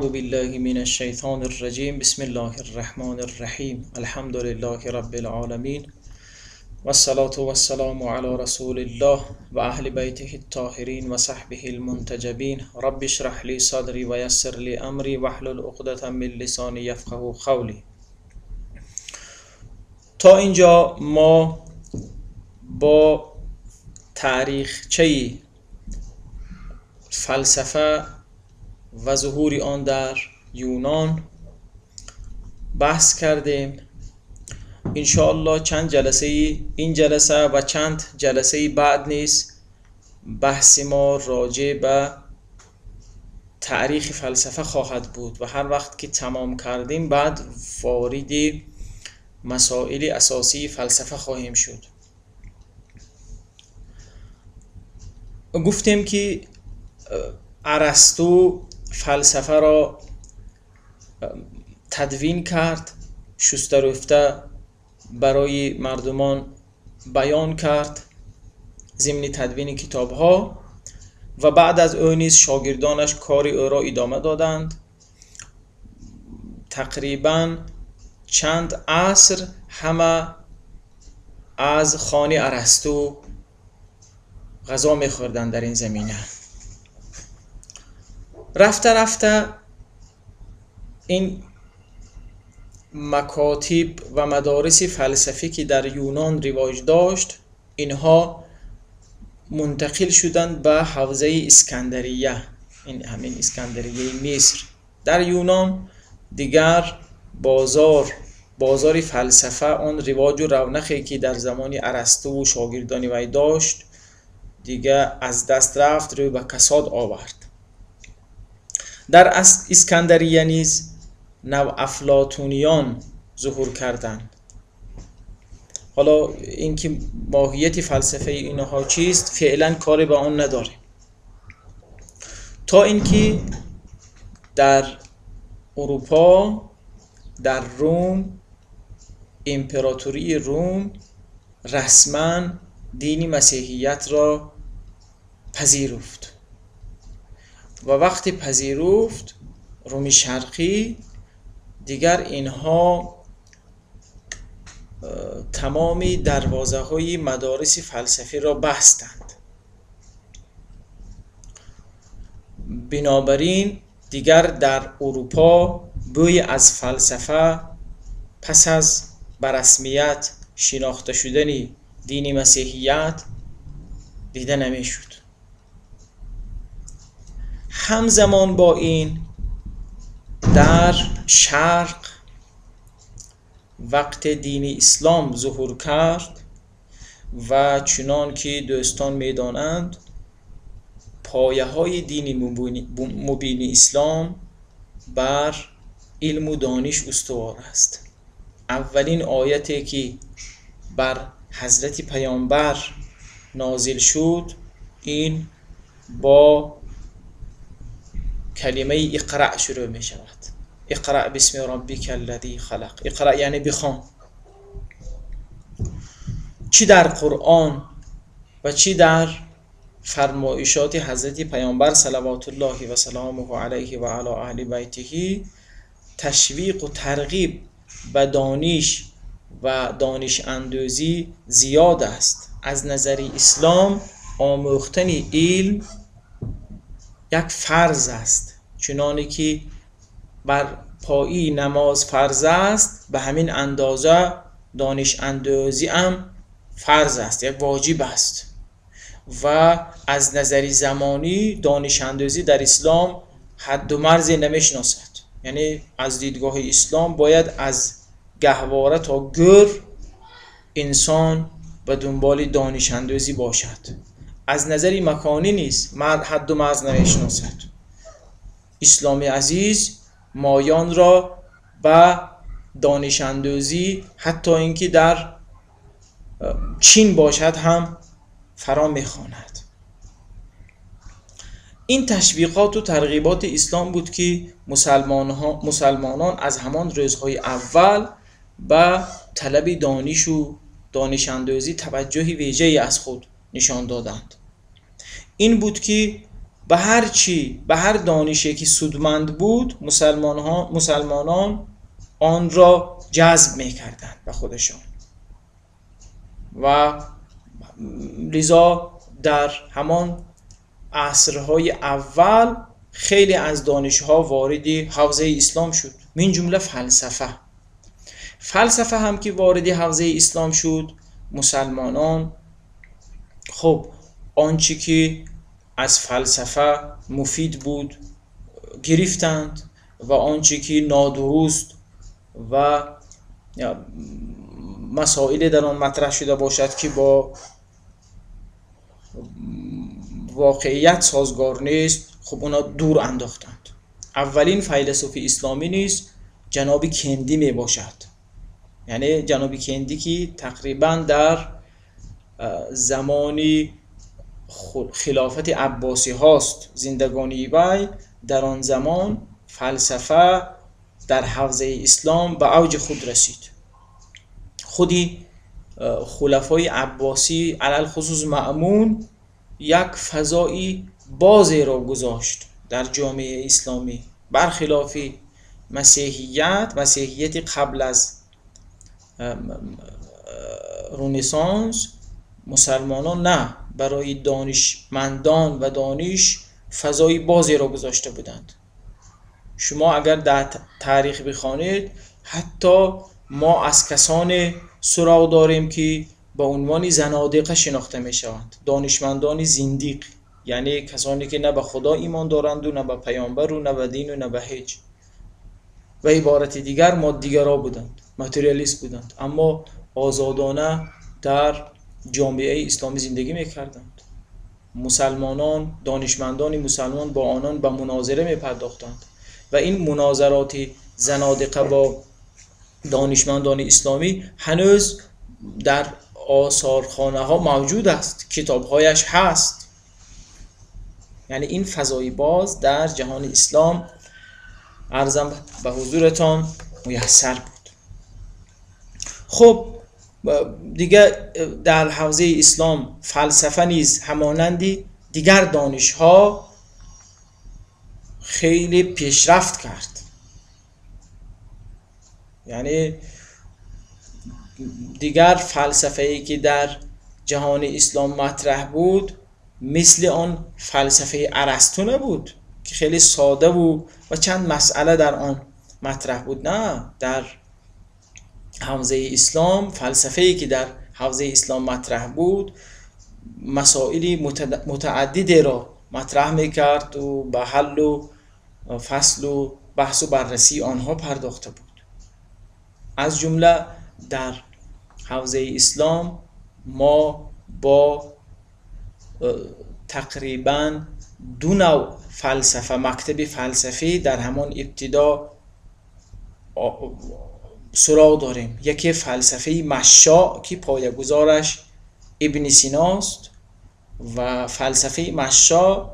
بالله من الشیطان الرجیم. بسم الله الرحمن الرحیم. الحمد لله رب العالمین والصلاة والسلام على رسول الله و اهل بیته الطاهرین و صحبه المنتجبین. رب اشرح لی صدری و یسر لی امری واحلل عقدة من لسانی یفقهوا قولی. تا اینجا ما با تاریخچه فلسفه و ظهور آن در یونان بحث کردیم. انشاءالله چند جلسه این جلسه و چند جلسه بعد نیز بحث ما راجع به تاریخ فلسفه خواهد بود و هر وقت که تمام کردیم بعد وارد مسائل اساسی فلسفه خواهیم شد. گفتیم که ارسطو فلسفه را تدوین کرد، شسته رفته برای مردمان بیان کرد ضمن تدوین کتابها و بعد از او نیز شاگردانش کار او را ادامه دادند. تقریبا چند عصر همه از خانه ارسطو غذا می‌خوردند در این زمینه. رفته رفته این مکاتب و مدارس فلسفی که در یونان رواج داشت، اینها منتقل شدند به حوزه اسکندریه، این همین اسکندریه مصر. در یونان دیگر بازار فلسفه آن رواج و رونقی که در زمان ارسطو و شاگردان وی داشت دیگه از دست رفت، روی به کساد آورد. در اسکندریه نیز نو افلاطونیان ظهور کردند. حالا اینکه ماهیت فلسفه اینها چیست فعلا کاری به آن نداریم، تا اینکه در اروپا، در روم، امپراتوری روم رسما دین مسیحیت را پذیرفت و وقتی پذیرفت روم شرقی، دیگر اینها تمامی دروازه های مدارس فلسفی را بستند. بنابراین دیگر در اروپا بوی از فلسفه پس از به رسمیت شناخته شدن دین مسیحیت دیده نمیشد. همزمان با این در شرق وقت دین اسلام ظهور کرد و چنان که دوستان میدانند پایه های دین مبین اسلام بر علم و دانش استوار است. اولین آیتی که بر حضرت پیامبر نازل شد این با کلمه اقرأ شروع می شود. اقرأ بسم ربک الذی خلق. اقرأ یعنی بخوان. چی در قرآن و چی در فرمایشات حضرت پیامبر صلوات الله و سلامه علیه و علی اهل بیته تشویق و ترغیب به دانش و دانش اندوزی زیاد است. از نظر اسلام آموختن علم یک فرض است، چنانه که بر پایی نماز فرض است، به همین اندازه دانش اندوزی هم فرض است، یک واجب است. و از نظر زمانی دانش اندوزی در اسلام حد و مرزی نمیشناسد. یعنی از دیدگاه اسلام باید از گهواره تا گور انسان به دنبال دانش اندوزی باشد. از نظر مکانی نیست، حد و مرز نمیشناسد. اسلام عزیز مایان را به دانش اندوزی حتی اینکه در چین باشد هم فرا میخواند. این تشویقات و ترغیبات اسلام بود که مسلمانان از همان روزهای اول به طلب دانش و دانش اندوزی توجه ویژه‌ای از خود نشان دادند. این بود که به هر چی، به هر دانشی که سودمند بود مسلمانان آن را جذب میکردند به خودشان و لذا در همان عصرهای اول خیلی از دانشها وارد حوزه اسلام شد، من جمله فلسفه. فلسفه هم که وارد حوزه اسلام شد، مسلمانان خب آنچه که از فلسفه مفید بود گرفتند و آنچه که نادرست و مسائل در آن مطرح شده باشد که با واقعیت سازگار نیست، خب اونا دور انداختند. اولین فیلسوف اسلامی نیز جناب کندی می باشد، یعنی جناب کندی که تقریبا در زمانی خلافت عباسی هاست زندگانی وی، در آن زمان فلسفه در حوزه اسلام به اوج خود رسید. خودی خلفای عباسی علی الخصوص مأمون یک فضایی بازی را گذاشت در جامعه اسلامی، برخلاف مسیحیت قبل از رنسانس، مسلمانان نه، برای دانشمندان و دانش فضای بازی را گذاشته بودند. شما اگر در تاریخ بخوانید، حتی ما از کسان سراغ داریم که با عنوان زنادقه شناخته می شوند، دانشمندان زندیق، یعنی کسانی که نه به خدا ایمان دارند و نه به پیامبر و نه به دین و نه به هیچ، و عبارت دیگر مادیگرا بودند، ماتریالیست بودند، اما آزادانه در جامعه اسلامی زندگی میکردند. مسلمانان، دانشمندان مسلمان با آنان به مناظره میپرداختند و این مناظرات زنادقه با دانشمندان اسلامی هنوز در آثارخانه ها موجود است، کتابهایش هست. یعنی این فضای باز در جهان اسلام عرضم به حضورتان میسر بود. خب دیگه در حوزه اسلام فلسفه نیز همانندی دیگر دانشها خیلی پیشرفت کرد. یعنی دیگر فلسفه‌ای که در جهان اسلام مطرح بود مثل آن فلسفه ارسطو نبود که خیلی ساده بود و چند مسئله در آن مطرح بود. نه، در حوزه اسلام فلسفه‌ای که در حوزه اسلام مطرح بود مسائلی متعددی را مطرح میکرد و به حل و فصل و بحث و بررسی آنها پرداخته بود. از جمله در حوزه اسلام ما با تقریبا دو نوع فلسفه، مکتب فلسفی در همان ابتدا سراغ داریم. یکی فلسفه مشاء که پایه‌گذارش ابن سیناست و فلسفه مشاء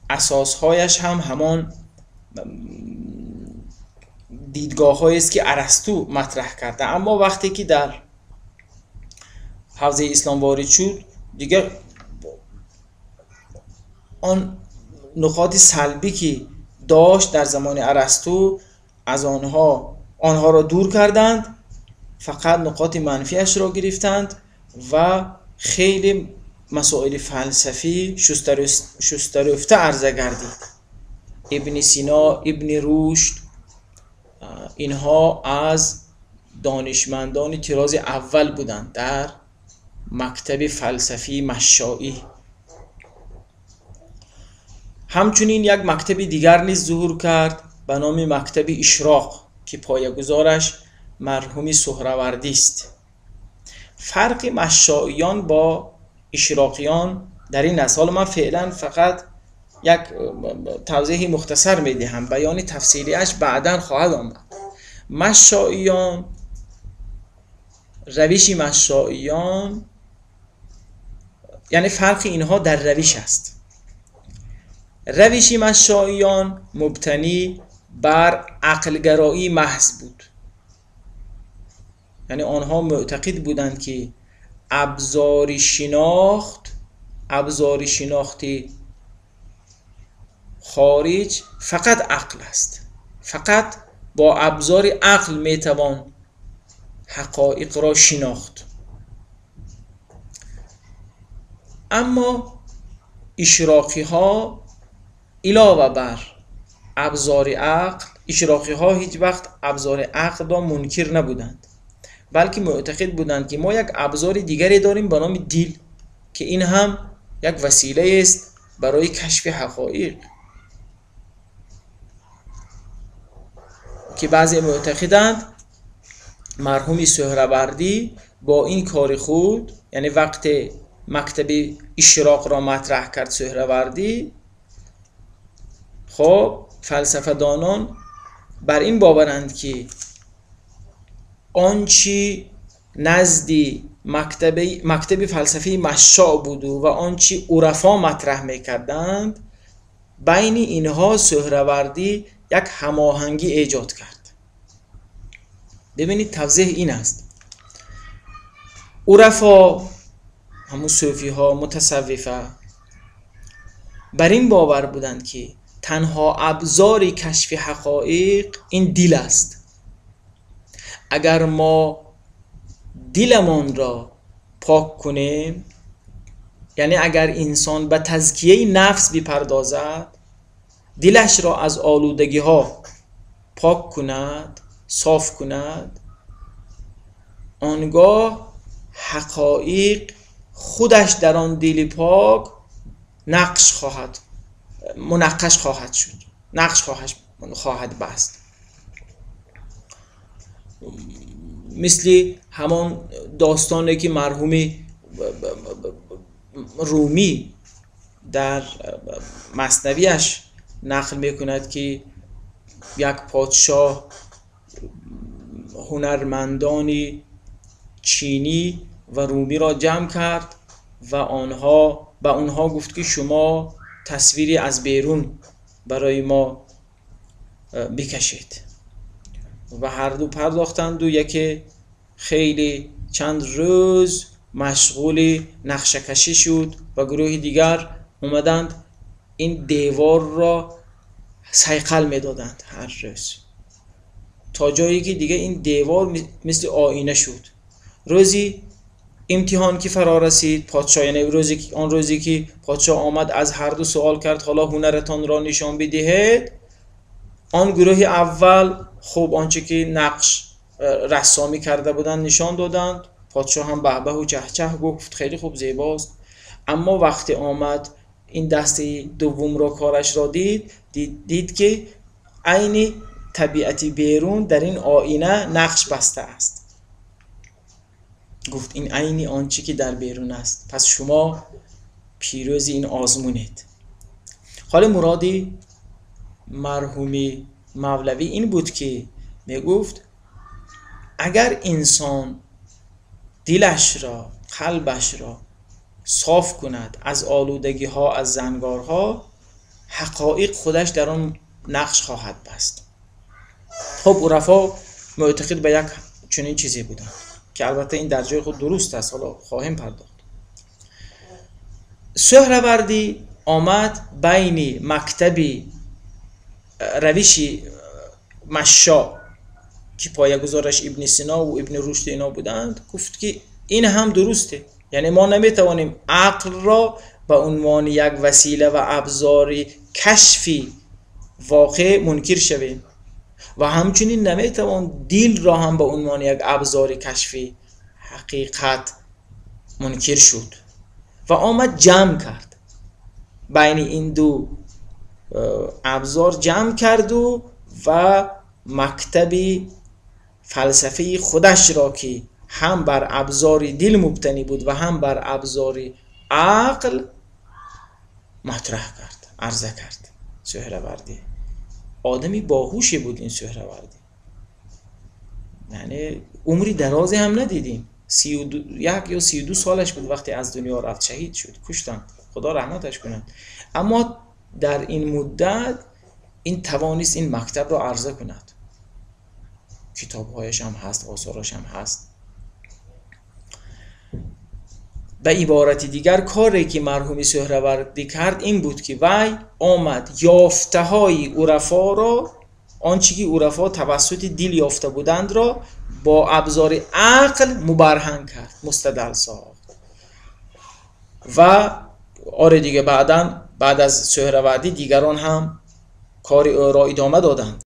اساسهایش هم همان دیدگاه است که ارسطو مطرح کرده، اما وقتی که در حوزه اسلام وارد شد دیگر آن نقاط سلبی که داشت در زمان ارسطو از آنها را دور کردند، فقط نقاط منفیش را گرفتند و خیلی مسائل فلسفی شسته رفته عرضه گردید. ابن سینا، ابن رشد، اینها از دانشمندان طراز اول بودند در مکتب فلسفی مشائی. همچنین یک مکتب دیگر نیز ظهور کرد به نام مکتب اشراق که پایه‌گذارش مرحوم سهروردی است. فرق مشائیان با اشراقیان در این است. حالا من فعلا فقط یک توضیح مختصر میدهم، بیان تفصیلیش بعدا خواهد آمد. مشائیان، روش مشائیان، یعنی فرق اینها در روش است. روش مشائیان مبتنی بر عقلگرایی محض بود، یعنی آنها معتقد بودند که ابزار شناختی خارج فقط عقل است، فقط با ابزار عقل میتوان حقایق را شناخت. اما اشراقی ها علاوه بر ابزار عقل، اشراقی ها هیچ وقت ابزار عقل را منکر نبودند، بلکه معتقد بودند که ما یک ابزار دیگری داریم به نام دل که این هم یک وسیله است برای کشف حقایق، که بعضی معتقدند مرحوم سهروردی با این کار خود، یعنی وقت مکتب اشراق را مطرح کرد سهروردی، خب فلسفه دانان بر این باورند که آنچه نزدی مکتب فلسفی مشاع بود و آنچه عرفا مطرح میکردند، بین اینها سهروردی یک هماهنگی ایجاد کرد. ببینید توضیح این است، عرفا همون صوفی ها متصوفه بر این باور بودند که تنها ابزار کشف حقایق این دل است. اگر ما دلمان را پاک کنیم، یعنی اگر انسان به تزکیه نفس بپردازد، دلش را از آلودگی ها پاک کند، صاف کند، آنگاه حقایق خودش در آن دل پاک نقش خواهد، منقش خواهد شد، نقش خواهد بست. مثل همان داستانی که مرحوم رومی در مثنویش نقل میکند که یک پادشاه هنرمندانی چینی و رومی را جمع کرد و آنها به آنها گفت که شما تصویری از بیرون برای ما بکشید و هر دو پرداختند و یکی خیلی چند روز مشغول نقشه کشی شد و گروه دیگر اومدند این دیوار را صیقل میدادند هر روز تا جایی که دیگه این دیوار مثل آینه شد. روزی امتحان که فرا رسید، پادشاه، یعنی روزی آن روزی که پادشاه آمد از هر دو سوال کرد حالا هنرتان را نشان بدهید، آن گروه اول خوب آنچه که نقش رسامی کرده بودند نشان دادند، پادشاه هم به به و چه چه گفت خیلی خوب زیباست. اما وقتی آمد این دسته دوم را کارش را دید که عین طبیعتی بیرون در این آینه نقش بسته است. گفت این عین آنچه که در بیرون است، پس شما پیروز این آزمونید. حالا مرادی مرحومی مولوی این بود که میگفت اگر انسان دلش را، قلبش را صاف کند از آلودگی ها، از زنگارها، حقایق خودش در آن نقش خواهد بست. خب عرفا معتقد به یک چنین چیزی بودند که البته این در جای خود درست است، حالا خواهیم پرداخت. سهروردی آمد بین مکتبی روش مشا که پایه‌گذارش ابن سینا و ابن رشد اینا بودند، گفت که این هم درسته، یعنی ما نمیتوانیم عقل را به عنوان یک وسیله و ابزار کشفی واقع منکر شویم و همچنین نمیتوان دل را هم به عنوان یک ابزار کشفی حقیقت منکر شد. و آمد جمع کرد بین این دو ابزار، جمع کرد و مکتب فلسفی خودش را که هم بر ابزار دل مبتنی بود و هم بر ابزار عقل مطرح کرد، عرضه کرد. سهروردی آدمی باهوشی بود این سهروردی، یعنی عمری درازی هم ندیدیم، 31 یا 32 سالش بود وقتی از دنیا رفت، شهید شد، کشتند، خدا رحمتش کند. اما در این مدت این توانست این مکتب را عرضه کند، کتابهایش هم هست، آثارش هم هست. به عبارت دیگر کاری که مرحوم سهروردی کرد این بود که وی آمد یافته های عرفا را، آنچه که عرفا توسط دل یافته بودند را با ابزار عقل مبرهن کرد، مستدل ساخت. و آره دیگه بعداً بعد از سهروردی دیگران هم کار او را ادامه دادند.